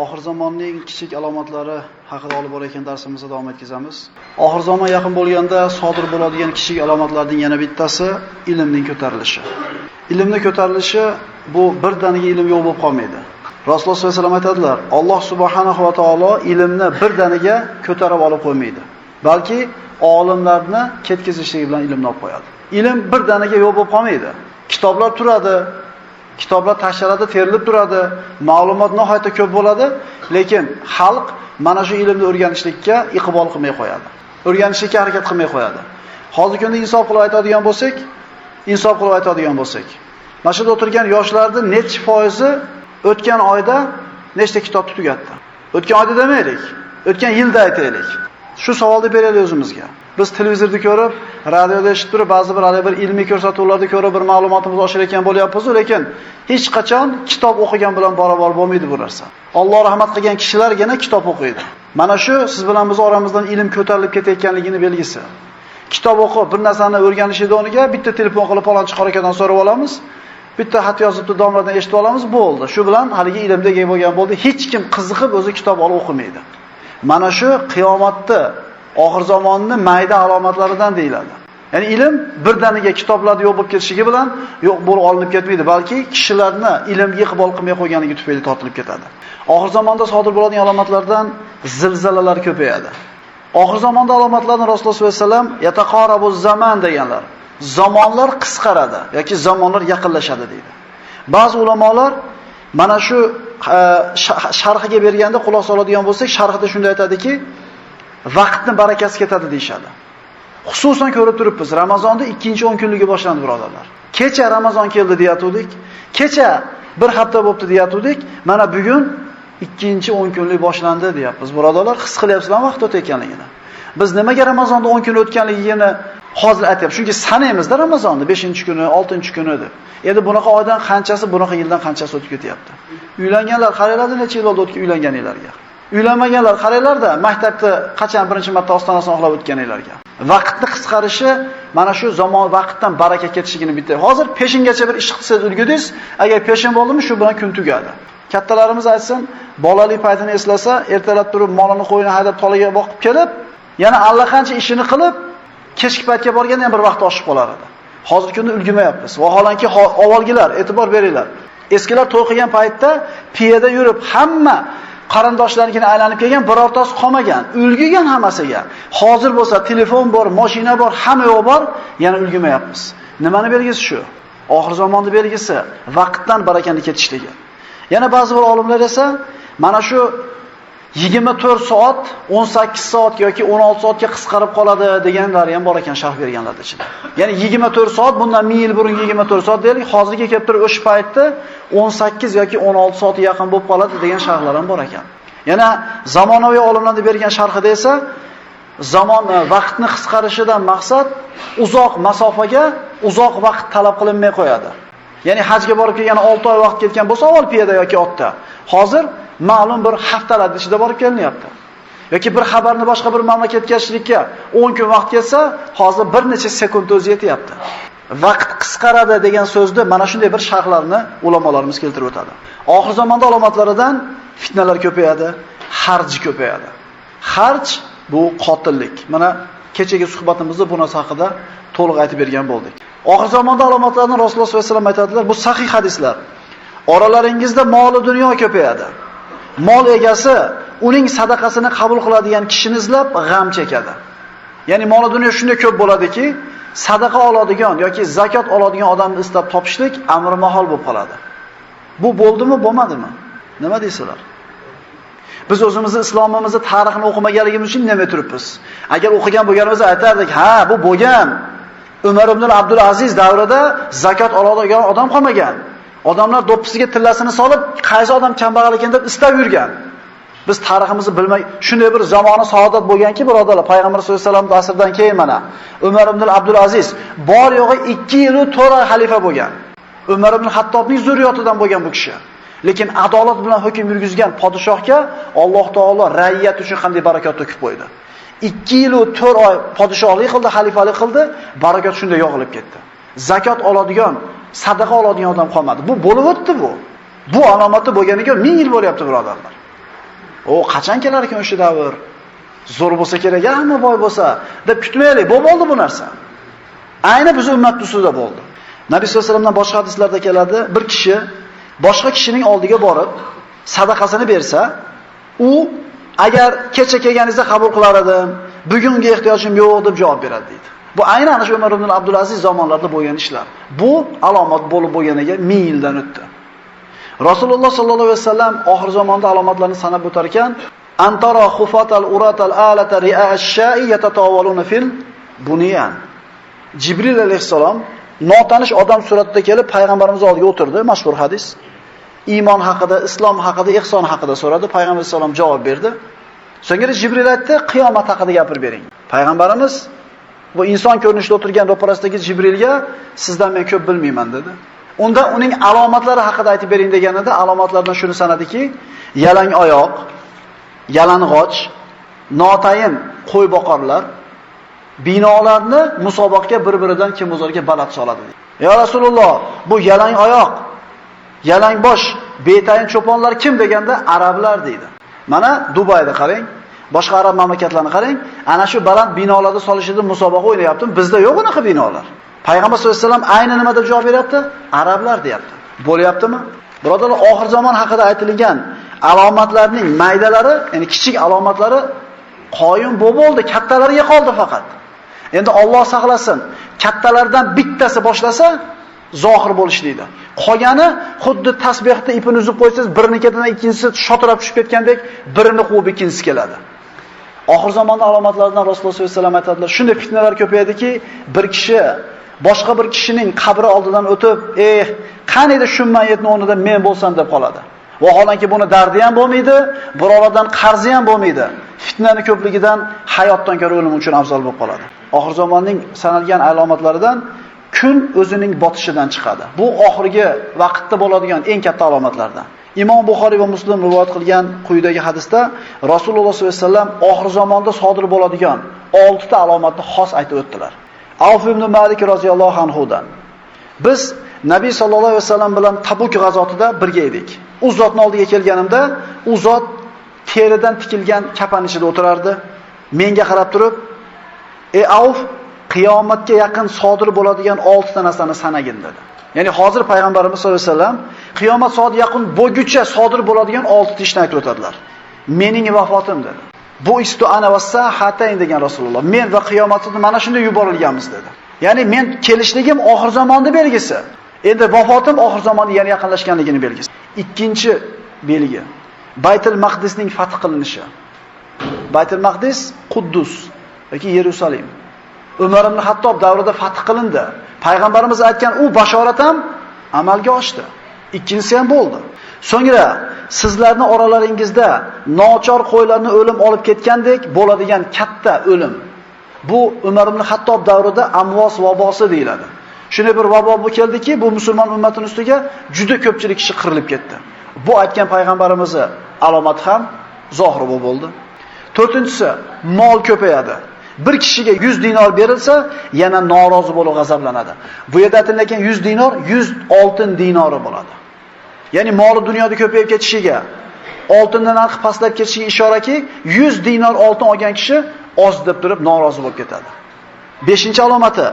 Oxir zamonning kichik alomatlari haqida olib borayotgan darsimizni davom etkazamiz. Oxir zamon yaqin bo'lganda sodir bo'ladigan kichik alomatlarning yana bittasi ilmning ko'tarilishi. Ilmning ko'tarilishi bu birdaniga ilm yo'q bo'lib qolmaydi. Rasululloh sollallohu alayhi vasallam aytadilar, Alloh subhanahu va taolo ilmni birdaniga ko'tarib olib qo'ymaydi. Balki olimlarni ketkazishligi bilan ilmni olib qo'yadi. Ilm birdaniga yo'q bo'lib qolmaydi. Kitoblar turadi, kitoblar tashlanadi, terilib turadi, ma'lumot nihoyatda ko'p bo'ladi, lekin xalq mana shu ilmni o'rganishlikka iqbol qilmay qo'yadi. O'rganishlikka harakat qilmay qo'yadi. Hozirgi kunda insof qilib aytadigan bo'lsak, mana shu yerda o'tirgan yoshlarning necha foizi o'tgan oyda nechta kitobni tugatdi? O'tgan oyda demaylik, o'tgan yilda aytaylik. Shu savolni beraylik o'zimizga. Biz televizorda ko'rib, radioda eshitib turib, ba'zi bir hali bir ilmiy ko'rsatuvlarda ko'rib bir ma'lumotimiz oshirayotgan bo'lyapmiz, lekin hech qachon kitob o'qigan bilan barobar bo'lmaydi bu narsa. Alloh rahmat qilgan kishilargina kitob o'qiydi. Mana shu siz bilan biz oramizdan ilm ko'tarilib ketayotganligini belgisi. Kitob o'qib bir narsani o'rganishida o'rniga bitta telefon qilib palonchi qorakadan so'rab olamiz, bitta xat yozibdi domladan eshitib olamiz, bo'ldi. Shu bilan haligi ilmda ega bo'lgan bo'ldi. Hech kim qiziqib o'zi kitob olib o'qimaydi. Mana shu qiyomatni, oxir zamonni mayda alomatlaridan deyiladi. Ya'ni ilm birdaniga kitoblarda yo'q bo'lib ketishligi bilan yo'q bo'lib olinib ketmaydi, balki kishilarni ilmga iqbol qilmay qo'yganligi tufayli tortilib ketadi. Oxir zamonda sodir bo'ladigan alomatlardan zilzilalar ko'payadi. Oxir zamonda alomatlarni Rasululloh sollallohu alayhi vasallam yataqarabu zaman deganlar. Zamonlar qisqaradi yoki zamonlar yaqinlashadi deydi. Ba'zi ulamolar mana shu sharhiga berganda xulosa oladigan bo'lsak, sharhida shunday aytadiki, vaqtni barakasi ketadi deyshadi. Xususan ko'rib turibmiz, Ramazonda 2-10 kunligi boshlandi birodarlar. Kecha Ramazon keldi deyatuvdik, kecha bir hafta bo'pti deyatuvdik, mana bugun 2-10 kunlik boshlandi deyapmiz. Birodarlar, his qilyapsizlarmi vaqt o'tayotganligini? Biz nimaga Ramazonda 10 kun o'tganligini hozir aytyapmiz? Chunki sanaymizda Ramazonni 5-kuni, 6-kuni deb. Endi bunaqa oydan qanchasi, bunaqa yildan qanchasi o'tib ketyapti. Uylanganlar qaranglarda necha yil bo'ldi o'tgan uylanganlarga. Uylanmaganlar qaranglarda maktabda qachon birinchi marta ostonasini oqlab o'tganlarga. Vaqtni qisqarishi mana shu zamon vaqtdan baraka ketishligini bitta. Hozir peshingacha bir ish qilsangiz ulgudingiz, agar peshin bo'ldimi shu bilan kun tugadi. Kattalarimiz aytsin, bolalik paytini eslasa, ertalab turib molini qo'yini haydab tolaga boqib kelib, yana allaqancha ishini qilib, kechki paytga borganda ham bir vaqt oshib qolar edi. Hozirgi kunda ulgurmayapmiz. Vaholanki avvalgilar, e'tibor beringlar. Eskilar to'y qilgan paytda piyoda yurib hamma qarindoshlarnikini aylanib kelgan, birortasi qolmagan, ulgurgan hammasiga. Hozir bo'lsa telefon bor, mashina bor, hamma yo'q bor, yana ulgurmayapmiz. Nimani belgisi shu? Oxir zamonning belgisi vaqtdan barakani ketishligi. Yana ba'zi bir olimlar esa mana shu 24 soat 18 soat yoki 16 soatga qisqarib qoladi deganlari ham bor ekan sharh berganlar ichida. Ya'ni 24 soat bundan 1000 yil burun 24 soat deylik, hozirga kelib turib o'sha paytda 18 yoki 16 soatga yaqin bo'lib qoladi degan sharhlar ham bor ekan. Yana zamonaviy olimlarning bergan sharhida esa zamon vaqtni qisqarishidan maqsad uzoq masofaga uzoq vaqt talab qilinmay qo'yadi. Ya'ni hajga borib kelgan 6 oy vaqt ketgan bo'lsa, avval piyoda yoki otda. Hozir ma'lum bir haftalar ichida borib kelinyapti. Yoki bir xabarni boshqa bir mamlakatga yetkazishlikka 10 kun vaqt ketsa, hozir bir necha sekund o'zi yetyapti. Vaqt qisqaradi degan so'zni mana shunday bir sharhlarni ulamolarimiz keltirib o'tadi. Oxir zamonda alomatlaridan fitnalar ko'payadi, harj ko'payadi. Harj bu qotillik. Mana kechagi suhbatimizda bu narsa haqida to'liq aytib bergan bo'ldik. Oxir zamonda alomatlarni Rasululloh sollallohu alayhi vasallam aytadilar, bu sahih hadislar. Oralaringizda moli dunyo ko'payadi. Mol egasi uning sadaqasini qabul qiladigan kishini izlab g'am chekadi. Ya'ni moli dunyo shunday ko'p bo'ladiki, sadaqa oladigan yoki zakot oladigan odamni istab topishlik amri mahol bo'lib qoladi. Bu bo'ldimi, bo'lmadimi? Nima deysizlar? Biz o'zimizni islomimizni tarixini o'qimaganligimiz uchun nima turibmiz? Agar o'qigan bo'lganimizda aytardik, ha, bu bo'lgan. Umar ibn Abdul Aziz davrida zakot oladigan odam qolmagan. Odamlar do'ppisiga tillasini solib, qaysi odam kambag'al ekan deb istab yurgan. Biz tariximizni bilmay, shunday bir zamoni saodat bo'lganki, birodarlar, Payg'ambar sollallohu alayhi vasallam asridan keyin mana Umar ibn Abdul Aziz bor yo'g'i 2 yil 4 oy xalifa bo'lgan. Umar ibn Hattobning zurriyotidan bo'lgan bu kishi. Lekin adolat bilan hukm yurgizgan podshohga Alloh taolo ra'iyat uchun qanday barakot to'kib qo'ydi. 2 yil 4 oy podshohlik qildi, xalifalik qildi, barakot shunday yog'ilib ketdi. Zakot oladigan, sadaqa oladigan odam qolmadi. Bu bo'lib o'tdi bu. Bu alomati bo'lganiga 1000 yil bo'lyapti birodarlar. O, qachon kelar ekan o'sha davr? Zo'r bo'lsa kerak, hamma boy bo'lsa deb kutmaylik. Bu bo'ldi bu narsa. Ayni biz ummat ustida bo'ldi. Nabiy sollallohu alayhi vasallamdan boshqa hadislarda keladi, bir kishi boshqa kishining oldiga borib sadaqasini bersa, u agar kecha kelganingizda qabul qilar edim, bugunga ehtiyojim yo'q deb javob beradi deydi. Bu aynan ana shu Umar ibn Abdulaziz zamonlarida bo'lgan ishlar. Bu alomat bo'lib bo'lganiga 1000 yildan o'tdi. Rasululloh sollallohu alayhi vasallam oxir zamonda alomatlarni sanab o'tar ekan, antara xufatal uratal alata ri'ash-sha'i yatatawaluna fil bunyan. Jibril alayhissalom notanish odam suratida kelib payg'ambarimiz oldiga o'tirdi, mashhur hadis. Iymon haqida, islom haqida, ihson haqida so'radi. Payg'ambar alayhissalom javob berdi. So'ngra Jibril aytdi, qiyomat haqida gapirib bering. Payg'ambarimiz bu inson ko'rinishida o'tirgan ro'parasidagi Jibrilga sizdan men ko'p bilmayman dedi. Unda uning alomatlari haqida aytib bering deganida alomatlardan shuni sanadiki, yalang oyoq, yalang'och, notayin qo'y boqarlar binolarni musobaqaga bir-biridan kim o'zlariga baland soladi. Ya Rasululloh, bu yalang oyoq, yalang bosh, betayin cho'ponlar kim deganda arablar deydi. Mana Dubayda qarang, boshqa arab mamlakatlarini qarang, ana shu baland binolarda solishida musobaqa o'ynayapti. Bizda yo'q unaqa binolar. Payg'ambar sollallohu alayhi vasallam ayni nima deb javob beryapti? Arablar deyapti. Bo'lyaptimi? Birodarlar, oxir zamon haqida aytilgan alomatlarning maydalari, ya'ni kichik alomatlari qoyim bo'ldi, kattalariga qoldi faqat. Endi Alloh saqlasin, kattalardan bittasi boshlasa zohir bo'lish deydi. Qolgani xuddi tasbehda ipini uzib qo'ysangiz, birini ketidan ikkinchisi shotirab tushib ketgandek, birini quvib ikkinchisi keladi. Oxir zamonda alomatlaridan Rasululloh sollallohu alayhi vasallam aytadilar, shunday fitnalar ko'payadiki, bir kishi boshqa bir kishining qabri oldidan o'tib, qaniydi shu mayitning o'rnida men bo'lsam deb qoladi. Vaholanki buni dardi ham bo'lmaydi, birodardan qarzi ham bo'lmaydi. Fitnaning ko'pligidan hayotdan ko'ra o'lim uchun afzal bo'lib qoladi. Oxir zamonning sanalgan alomatlaridan kun o'zining botishidan chiqadi. Bu oxirgi vaqtda bo'ladigan eng katta alomatlardan. Imom Buxoriy va Muslim rivoyat qilgan quyidagi hadisda Rasululloh sollallohu alayhi vasallam oxir zamonda sodir bo'ladigan 6 ta alomatni xos aytib o'tdilar. Avf ibn Malik roziyallohu anhu dan biz Nabiy sollallohu alayhi vasallam bilan Tabuk g'azotida birga edik. U zotning oldiga kelganimda, u zot teridan tikilgan kafan ichida o'tirardi. Menga qarab turib, "Ey Avf, qiyomatga yaqin sodir bo'ladigan 6 ta narsani sanagin" dedi. Ya'ni hozir payg'ambarimiz sollallohu alayhi vasallam qiyomat soati yaqin bo'lguncha sodir bo'ladigan 6 ta ishni aytib o'tadilar. Mening vafotim dedi. Bu istu ana va sahatayn degan Rasululloh. Men va qiyomatni mana shunday yuborilganmiz dedi. Ya'ni men kelishligim oxir zamonning belgisi. Endi vafotim oxir zamonning yana yaqinlashganligini belgisi. Ikkinchi belgi Baytul Maqdisning fath qilinishi. Baytul Maqdis Quddus yoki Yerusalim. Umar ibn Hattob davrida fath qilindi. Payg'ambarimiz aytgan u bashorat ham amalga oshdi. Ikkinchisi ham bo'ldi. So'ngra sizlarning oralaringizda nochor qo'ylarni o'lim olib ketgandek bo'ladigan katta o'lim. Bu Umar ibn Hattob davrida Amvos vabosi deyiladi. Shunday bir vabo bu keldiki, bu musulmon ummatining ustiga juda ko'pchilik kishi qirilib ketdi. Bu aytgan payg'ambarimizni alomati ham zohir bo'ldi. To'rtinchisi, mol ko'payadi. Bir kishiga 100 dinor berilsa, yana norozi bo'lib g'azablanadi. Bu yerda aytilgan 100 dinor 100 oltin dinori bo'ladi. Ya'ni moli dunyoda ko'payib ketishiga, oltinning narxi pastlab ketishiga ishoraki, 100 dinor oltin olgan kishi oz deb turib norozi bo'lib ketadi. 5-alomati,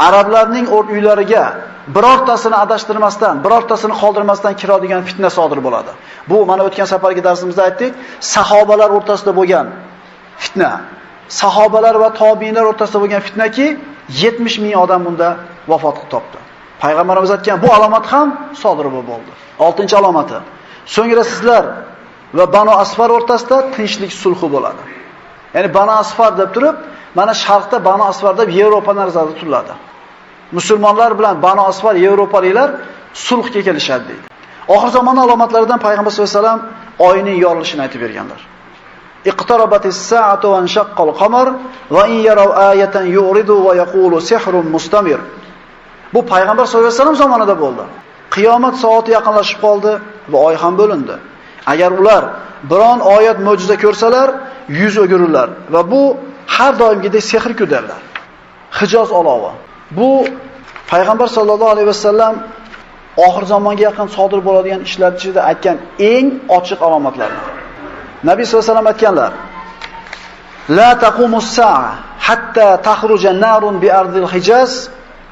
arablarning uylariga birortasini adashtirmasdan, birortasini qoldirmasdan kiradigan fitna sodir bo'ladi. Bu mana o'tgan safargi darsimizda aytdik, sahobalar o'rtasida bo'lgan fitna. Sahobalar va tobiinlar o'rtasida bo'lgan fitnaki 70 ming odam bunda vafot topdi. Payg'ambarimiz aytgan bu alomat ham sodir bo'ldi. 6-alomati. So'ngra sizlar va Banu Asfar o'rtasida tinchlik sulhi bo'ladi. Ya'ni Banu Asfar deb turib, mana sharqda Banu Asfar deb Yevropa nazarda tutiladi. Musulmonlar bilan Banu Asfar Yevropaliklar sulhga kelishadi deydi. Oxir zamon alomatlaridan Payg'ambar sollallohu alayhi vasallam oyning yorilishini aytib berganlar. Iqtarabatis sa'atu va inshaqqal qamar va in yaraw ayatan yuridu va yaqulu sihrun mustamir. Bu Payg'ambar sollallohu alayhi vasallam zamonida bo'ldi. Qiyomat soati yaqinlashib qoldi va oy ham bo'lindi. Agar ular biron oyat mo'jiza ko'rsalar, yuz o'girirlar va bu har doimgidek sehr-ku derlar. Hijoz olovi. Bu Payg'ambar sollallohu alayhi vasallam oxir zamonga yaqin sodir bo'ladigan ishlar ichida aytgan eng ochiq alomatlardan. Nabiy sollallohu alayhi vasallam aytganlar: La taqumus sa'a hatta takhruja narun bi ardil Hijaz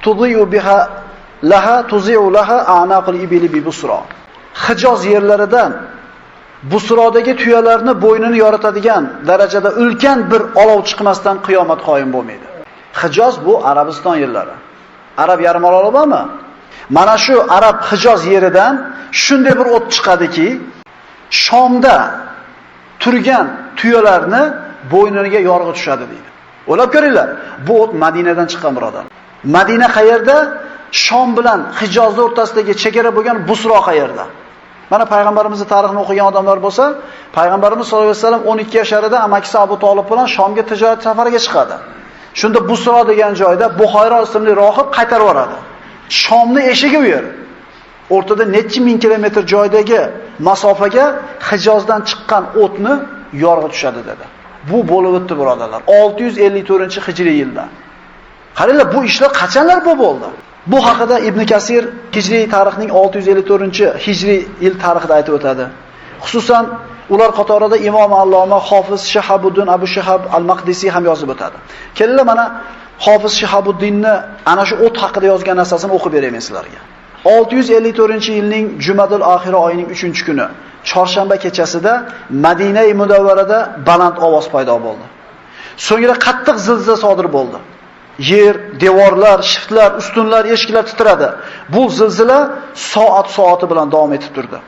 tudhi'u biha laha tuzi'u laha a'naqul ibili bi Busra. Hijoz yerlaridan Busrodagi tuyalarni bo'ynini yoritadigan darajada ulkan bir olov chiqmasdan qiyomat qoyim bo'lmaydi. Hijoz bu Arabiston yerlari. Arab yarim oroli bormi? Mana shu Arab Hijoz yeridan shunday bir o't chiqadiki, Shomda turgan tuyalarni bo'yniga yorg'i tushadi deydi. O'ylab ko'ringlar, bu o't Madinadan chiqqan birodar. Madina qayerda? Shom bilan Hijozning o'rtasidagi chegara bo'lgan Busro qayerda? Mana payg'ambarimizning tarixini o'qigan odamlar bo'lsa, payg'ambarimiz sollallohu alayhi vasallam 12 yasharida amakisi Abu Tolib bilan Shomga tijorat safariga chiqadi. Shunda Busro degan joyda Buxayro ismli rohib qaytarib yuboradi. Shomning eshigi u yer. O'rtada necha ming kilometr joydagi masofaga Hijozdan chiqqan o'tni yorg'i tushadi dedi. Bu bo'lib o'tdi birodarlar. 654-hijriy yilda. Qaranglar, bu ishlar qachonlar bu bo'ldi? Bu haqida Ibn Kasir hijriy tarixning 654-hijriy yil tarixida aytib o'tadi. Xususan ular qatorida Imom Alloma Hofiz Shahabuddin Abu Shahab al-Maqdisi ham yozib o'tadi. Kelinglar mana Hofiz Shahabuddinni ana shu o't haqida yozgan narsasini o'qib beraman sizlarga. 654-yilning Jumadil oxiri oyining 3-kuni, chorshanba kechasida Madina-i Munavvarada baland ovoz paydo bo'ldi. So'ngra qattiq zilzila sodir bo'ldi. Yer, devorlar, shiftlar, ustunlar, eshiklar titradi. Bu zilzila soat-soati bilan davom etib turdi.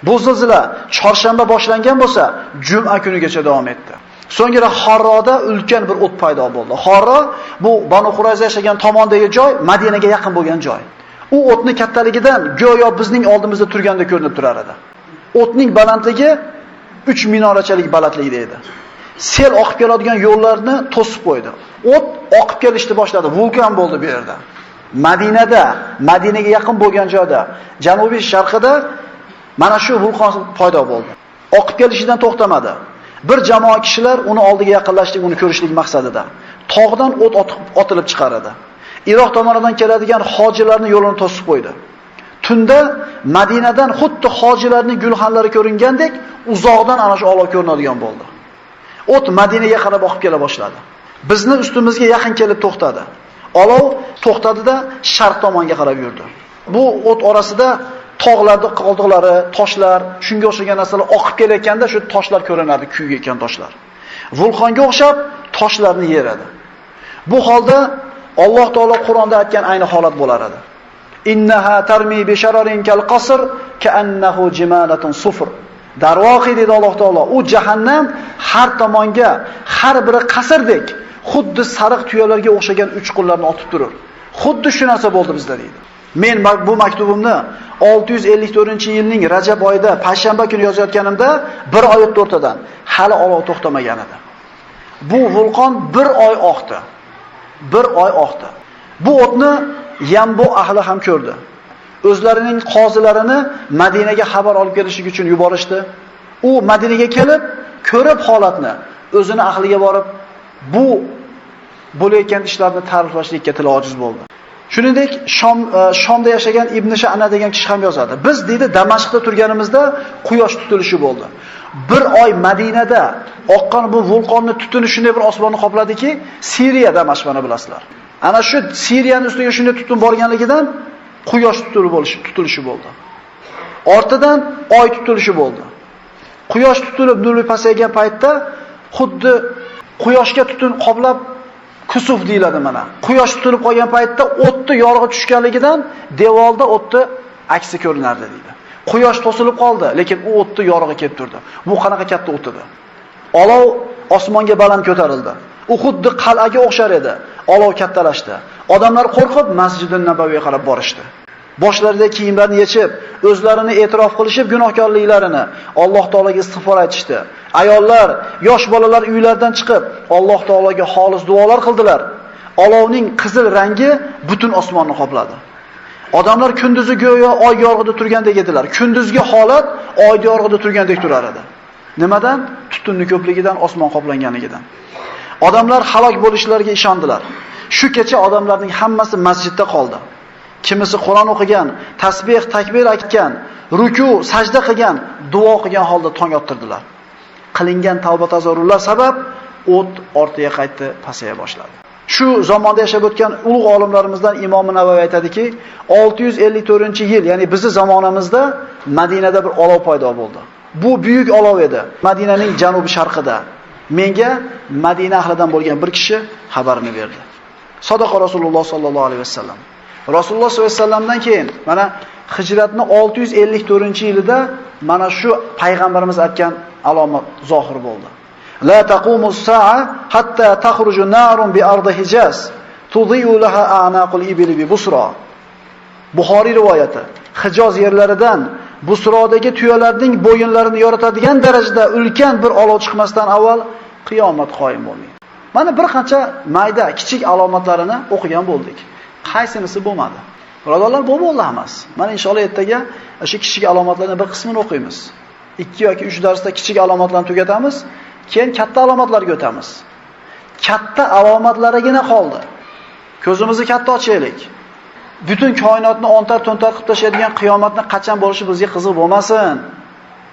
Bu zilzila chorshanba boshlangan bo'lsa, juma kunigacha davom etdi. So'ngra Harroda ulkan bir o't paydo bo'ldi. Harro bu Banu Qurayza yashagan tomondagi joy, Madinaga yaqin bo'lgan joy. U o'tning kattaligidan go'yo bizning oldimizda turganda ko'rinib turar edi. O'tning balandligi 3 minorachalik balandligida edi. Sel oqib keladigan yo'llarni to'sib qo'ydi. O't oqib kelishni boshladi, vulkan bo'ldi bu yerda. Madinada, Madinaga yaqin bo'lgan joyda, janubiy sharqida mana shu vulqon paydo bo'ldi. Oqib kelishidan to'xtamadi. Bir jamoa kishilar uni oldiga yaqinlashdik, uni ko'rishlik maqsadida. Tog'dan o't otilib chiqaradi. Iroq tomonidan keladigan hojilarning yo'lini to'sib qo'ydi. Tunda Madinadan xuddi hojilarning gulxanlari ko'ringandek, uzoqdan ana shu olov ko'rinadigan bo'ldi. O't Madinaga qarab oqib kela boshladi. Bizni ustimizga yaqin kelib to'xtadi. Olov to'xtadi-da sharq tomonga qarab yurdi. Bu o't orasida tog'larda qoldiqlari, toshlar, shunga o'xshagan narsalar oqib kelayotganda shu toshlar ko'rinardi, kuyayotgan toshlar. Vulqonga o'xshab toshlarni yeradi. Bu holda Alloh taolo Qur'onda aytgan ayni holat bo'lar edi. Innaha tarmi bi shararin kal qasr ka'annahu jimalatun sufr. Darvoqi dedi Alloh taolo, u jahannam har tomonga, har biri qasrdek, xuddi sariq tuyalarga o'xshagan uchqunlarni otib turur. Xuddi shu narsa bo'ldi bizda deydi. Men bu maktubimni 654-yilning Rajab oyida payshanba kuni yozayotganimda bir oy o'tdi o'rtadan, hali olov to'xtamagan edi. Bu vulqon bir oy oqdi. Bir oy oqdi. Bu o'tni Yambu ahli ham ko'rdi. O'zlarining qozilarini Madinaga xabar olib kelish uchun yuborishdi. U Madinaga kelib, ko'rib holatni, o'zini ahliga borib, bu bo'layotgan ishlarni ta'riflashlikka tili ojiz bo'ldi. Shuningdek, Shomda yashagan Ibn Sha'na degan kishi ham yozadi. Biz deydi, Damashqda turganimizda quyosh tutilishi bo'ldi. Bir oy Madinada oqqan bu vulqonni tutuni shunday bir osmonni qopladiki, Siriya Damashq mana bilasizlar. Ana shu Siriyaning ustiga shunday tutun borganligidan quyosh tutilishi bo'ldi. Ortidan oy tutilishi bo'ldi. Quyosh tutilib nuri pasaygan paytda xuddi quyoshga tutun qoplab kusuf deyiladi mana. Quyosh tutilib qolgan paytda o'tni yorug'i tushganligidan devorda o'tni aksi ko'rinardi deydi. Quyosh to'silib qoldi, lekin u o'tni yorug'i kelib turdi. Bu qanaqa katta o't edi. Olov osmonga baland ko'tarildi. U xuddi qal'aga o'xshar edi. Olov kattalashdi. Odamlar qo'rqib Masjidun Nabaviyga qarab borishdi. Boshlarida kiyimlarini yechib, o'zlarini e'tirof qilishib gunohkorliklarini Alloh taologa istig'for aytishdi. Ayollar, yosh bolalar uylaridan chiqib, Alloh taologa xolis duolar qildilar. Olovning qizil rangi butun osmonni qopladi. Odamlar kunduzi go'yo oy yorug'ida turgandek edilar. Kunduzgi holat oy yorug'ida turgandek turar edi. Nimadan? Tutunning ko'pligidan, osmon qoplanganligidan. Odamlar halok bo'lishlariga ishondilar. Shu kecha odamlarning hammasi masjidda qoldi. Kimisi Qur'on o'qigan, tasbih, takbir aytgan, ruku, sajda qilgan, duo qilgan holda tong ottirdilar. Qilingan tavba tazarrurlar sabab o't ortiga qaytdi, pasaya boshladi. Shu zamonda yashab o'tgan ulug' olimlarimizdan Imom Navoiy aytadiki, 654-yil, ya'ni bizning zamonamizda Madinada bir olov paydo bo'ldi. Bu buyuk olov edi. Madinaning janubi-sharqida. Menga Madina ahlidan bo'lgan bir kishi xabarini berdi. Sadaqa Rasululloh sallallohu alayhi vasallam. Rasululloh sollallohu alayhi vasallamdan keyin mana hijratning 654-yilida mana shu payg'ambarimiz aytgan alomat zohir bo'ldi. La taqumus sa'a hatta takhruju narun bi ardi Hijaz tudhi'u laha a'naqul ibli bi Busra. Buxoriy rivoyati. Hijoz yerlaridan Busrodagi tuyalarning bo'yinlarini yoritadigan darajada ulkan bir olov chiqmasdan avval qiyomat qoyim bo'lmaydi. Mana bir qancha mayda, kichik alomatlarini o'qigan bo'ldik. Qaysinisi bo'lmadi? Birodarlar, bu bo'ldi emas. Mana inshaalloh ertaga o'sha kichik alomatlarning bir qismini o'qiymiz. 2 yoki 3 darsda kichik alomatlarni tugatamiz, keyin katta alomatlarga o'tamiz. Katta alomatlarigina qoldi. Ko'zimizni katta ochaylik. Butun koinotni ontar-to'ntar qilib tashlaydigan qiyomatni qachon bo'lishi bizga qiziq bo'lmasin.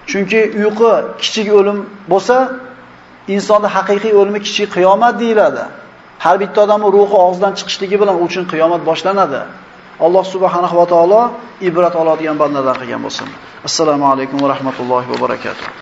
Chunki uyqu kichik o'lim bo'lsa, insonning haqiqiy o'limi kichik qiyomat deyiladi. Har bitta odamning ruhi og'zidan chiqishligi bilan u uchun qiyomat boshlanadi. Alloh subhanahu va taolo ibrat oladigan bandalar qilgan bo'lsin. Assalomu alaykum va rahmatullohi va barakatuh.